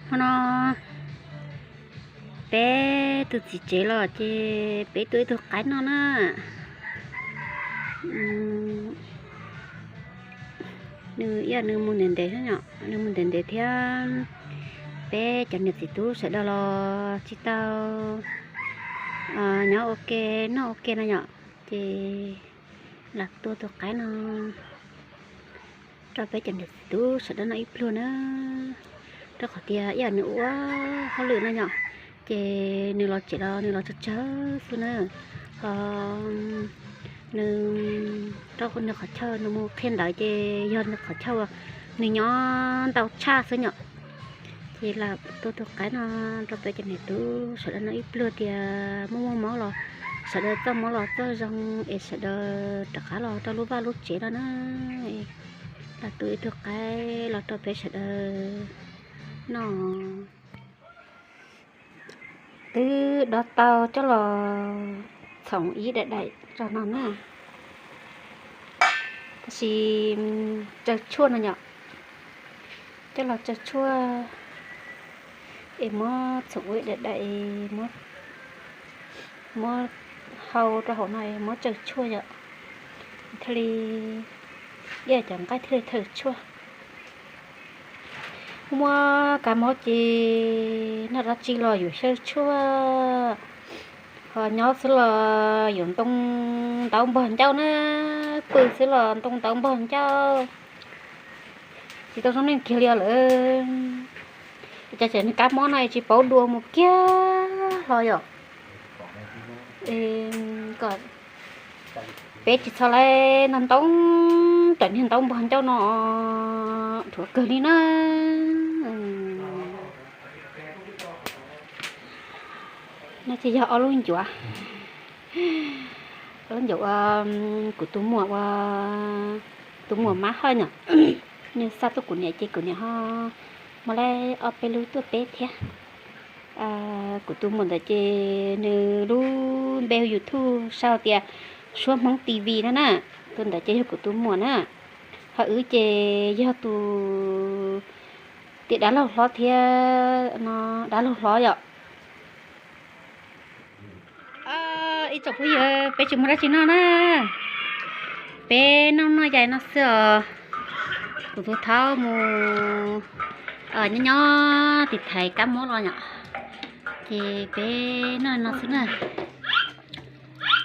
Hmo no peb tus txiv tsev los ces peb tua ib tug qaib noj na. Nws ib yam nws mus ntev ntev, nws mus ntev ntev thiab peb cov niam txiv tub sawv daws los tsis tau nyob ua ke noj ua ke no yom, ces lam tua tus qaib no rau peb cov niam txiv tub sawv daws noj ib pluag na. Rau qhov tias ib yam nws ua hauj lwm no yom, ces nws los tsev los nws los tsawg tsawg xwb na. Ho nws rau nws qhov chaw, nws mus qhia ntawv ces yog nws qhov chaw uas nws nyob ntau tshaj xwb yom. Ces lam tua tus qaib no rau peb cov niam tub sawv daws noj ib pluag tias muaj muaj mob los sawv daws txoj mob los txoj zoo es sawv daws rov qab los rau lub vaj lub tsev no na. Lam tua ib tug qaib los rau peb sawv daws noj. Twb dob tau coj los txhoov ib daim daim rau no na. Tab sis tsaws tshuaj no yom, coj los tsaws tshuaj es muab txhoov ua ib daim daim, muab hau rau hauv no es muab tsaws tshuaj yom, thiaj li ib cov nqaij thiaj li thawm tshuaj. Muaj kab mob ces noj dab tsi los yuav xyaw tshuaj, ho nyob xwb los yuav ntoo ntaub npog ncauj na, pw xwb los ntoo ntaub npog ncauj. Tsis tau zoo neej kiag li lawm. Cas cov kab mob no tsis paub dua mus kiag hlo yom. Kom peb tsis txhob laib ntoo ntoo, cov niag ntaub npog ncauj no dhuav kawg li na. No ces yog ob lub ncuav, ob lub ncuav ua kuv tus muam ua, tus muam mab hawj no, nws xa tuaj kuv niam ces kuv niam ho muab laib ob peb lub tuaj peb thiab. Kuv tus muam ntawd ces nws lub npe YouTube sau tias Suab Hmoob T V no na. Tus ntawd ces yog kuv tus muam na. Ho wb ces yog tus tiam dab laug hlob thiab, dab laug hlob yom. Ib tsoom phooj ywg, peb tsis muaj dab tsi noj na, peb noj noj yais no xwb os. Kuv tus thaub mus nyob nyob tiv thaiv kab mob los yom, ces peb noj no xwb na.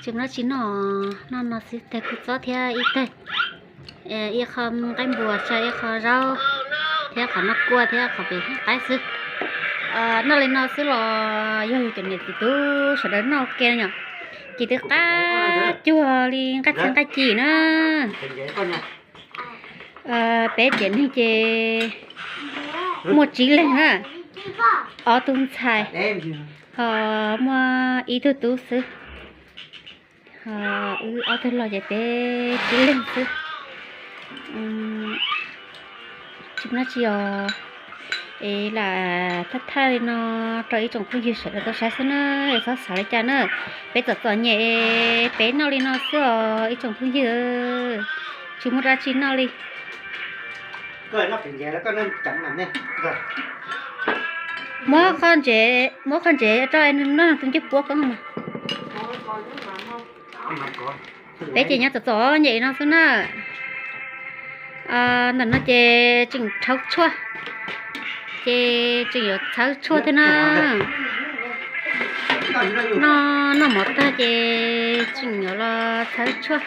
Tsis muaj dab tsi noj, noj no xwb, tag kua txob thiab ib tag, ib qho nqaij npua, tsa ib qho zaub, thiab qhov noj kua thiab qhov pem qaib xwb. Noj li no xwb los yog yus cov niam txiv tub sawv daws noj ua ke yom, ces twb qab cuag li nqaij txhia nqaij ci na. Peb tiam neeg ces muaj tsib leeg na, ob tug ntxhais, ho muaj ib tug tub xwb. Ho wb ob tug los ces peb tsib leeg xwb. Tsis muaj dab tsi os, es lam thaij thaij li no rau ib tsoom phooj ywg sawv daws tau saib xwb na, txhob xav li cas na. Peb txom txom nyem, peb noj li no xwb os ib tsoom phooj ywg, tsis muaj dab tsi noj li. Muab qho ntsev, muab qho ntsev rau nws noj tus ncej puab koob mas. Peb ces nyob txom txom nyem no xwb na. Ntawm no ces tseem rhaub tshuaj, ces tseem yuav txhawb tshuaj thiab na. Noj, noj mov tag ces tseem yuav los txhawb tshuaj.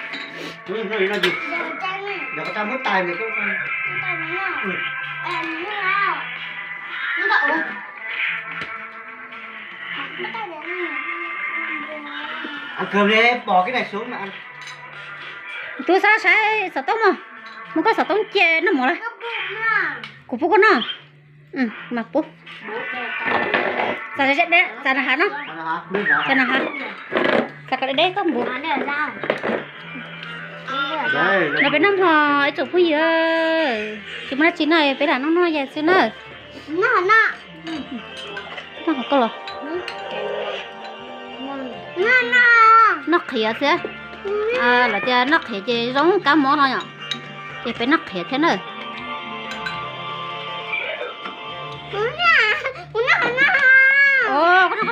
Tub, xav saib xov tooj mog, muab koj xov tooj cia noj mov lawm. Kuv pub koj noj. Mas pub. Txav hav no, txav hav, txav deb deb koj npuv. No peb noj hmo ib tsoom phooj ywg, tsis muaj dab tsi noj peb lam noj noj yais xwb na. Noj hov koj los. Noj qhiav xwb. Lawv tias noj qhiav ces zoo kab mob no yom, ces peb noj qhiav thiab na.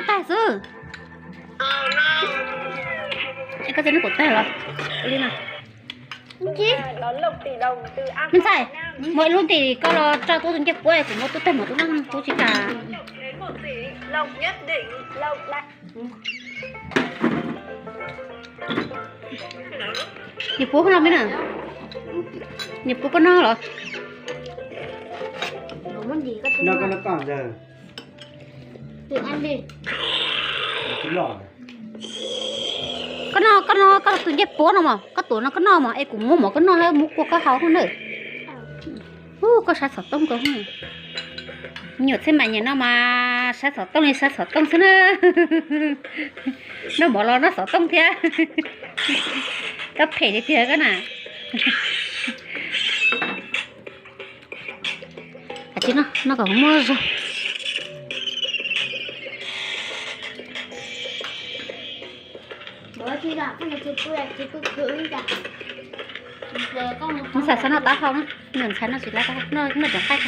Tag xwb. Koj txiv, neb kuv tag los li no. Me ntxhais, muaj ib lub ntim koj los tso tuaj tus ncej puab, kuv muab tuaj tag mus tus no kuv tsis kam. Niam puab koj no me na, niam puab koj no los. Koj no, koj no, koj tus ncej puab no mas koj tuav no koj noj mas es kuv muab mov koj noj, muab kua koj haus na. Ub, koj saib xov tooj koj. Me nyuam txheej mas nyiam noj mas saib xov tooj li saib xov tooj xwb na. Noj mov los noj xov tooj thiab. Koj phem tiag tiag koj na. Tsis noj, noj kom muaj zog. Ntxhais txhob noj taub hau na, niam ntxhais noj tsis tau taub hau, noj cov qaij.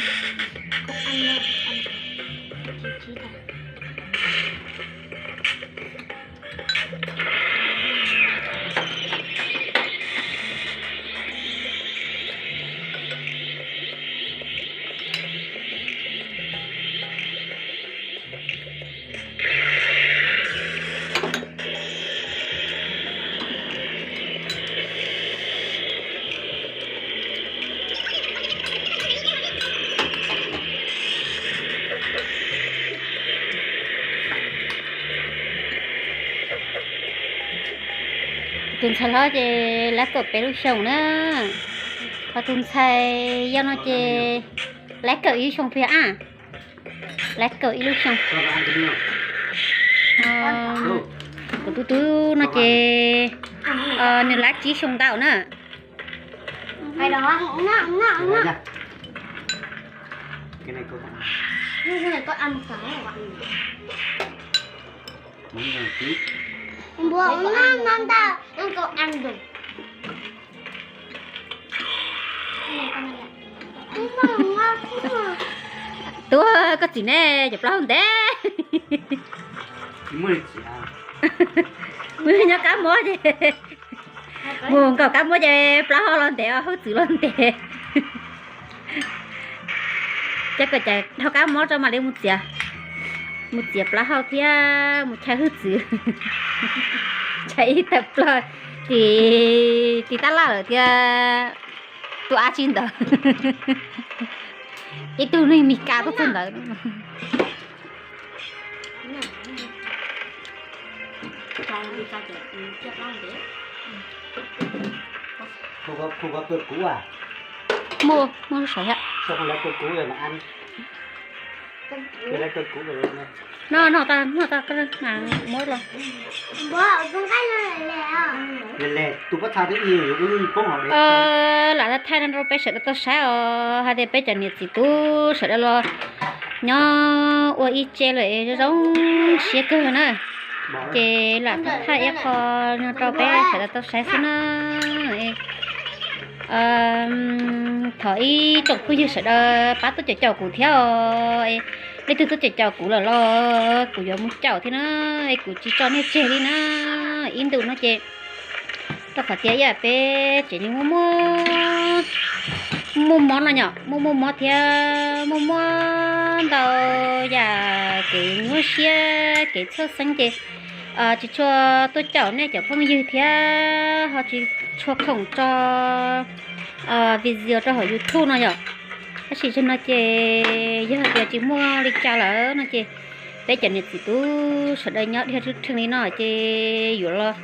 Tus ntxhais hlob ces lab kaum peb lub xyoo na, ho tus ntxhais yau no ces lab kaum ib xyoo pib a, lab kaum ib lub xyoo. Kuv tus tub no ces nws lab tsib xyoo ntau na. Tuag koj txiv ne, cov plaub hau ntev. Mus nyob kab mob ces, mus nkaum kab mob ces plaub hau los ntev, hwj txwv los ntev. Ces kom cas dhau kab mob tso mam li mus txiav, mus txiav plaub hau thiab mus chaw hwj txwv. Chaw ib tawm plaub, tim, tim tab laj lawm thiab. Tus av tsis ntawd, ib tug neeg Mis Kas tuaj txog ntawd. Muaj, muaj sav thiab. No, no, tag, no, tag, muab los. Lam thaij no rau peb sawv daws tau saib os, hais tias peb cov niam txiv tub sawv daws los nyob ua ib tse lawm zoo zoo siab kawg na. Ces lam thaij ib qho no rau peb sawv daws tau saib xwb na. Thov ib tsoom phooj ywg sawv daws pab tuaj caum caum kuv thiab os. Leej twg tuaj caum caum kuv lawm los kuv yuav mus caum thiab na, es kuv tsis tso nej tseg li na. Ib ntus no ces rau qhov tias ib yam peb tsev neeg muaj muaj, muaj mob no yom, muaj muaj mob thiab muaj muaj ntau yam kev nyuaj siab kev txhawj xeeb ces tsis tshua tuaj caum nej cov phooj ywg thiab ho tsis tshua khoom tso video rau hauv YouTube no yom. Tab sis zaum no ces yog tias tsis muaj li cas lawm no ces peb cov niam txiv tub sawv daws nyob dhia rwb rheej li no ces yuav los,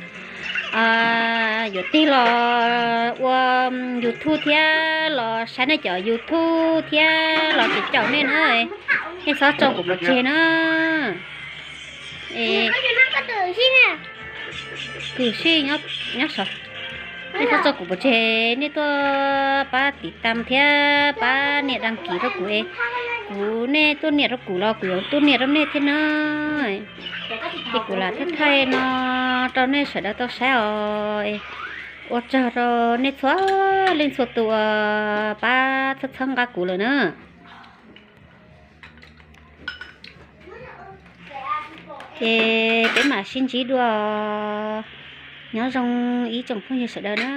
yuav tig los ua YouTube thiab los saib nej cov YouTube thiab los caum caum nej na. Nej txhob tso kuv pov tseg na. Kwv tij nyob saud, nej txhob tso kuv pov tseg, nej tuaj pab tiv tam thiab pab nias daj kis rau kuv es kuv, nej tuaj nias rau kuv los kuv yuav tuaj nias rau nej thiab na. Ces kuv lam thaij thaij no rau nej sawv daws tau saib os. Ua tsaug rau nej txhua leej txhua tus uas pab txhawb txhawb nqa kuv lawm na. Ces peb mam sib ntsib dua. Nyob zoo ib tsoom phooj ywg sawv daws na.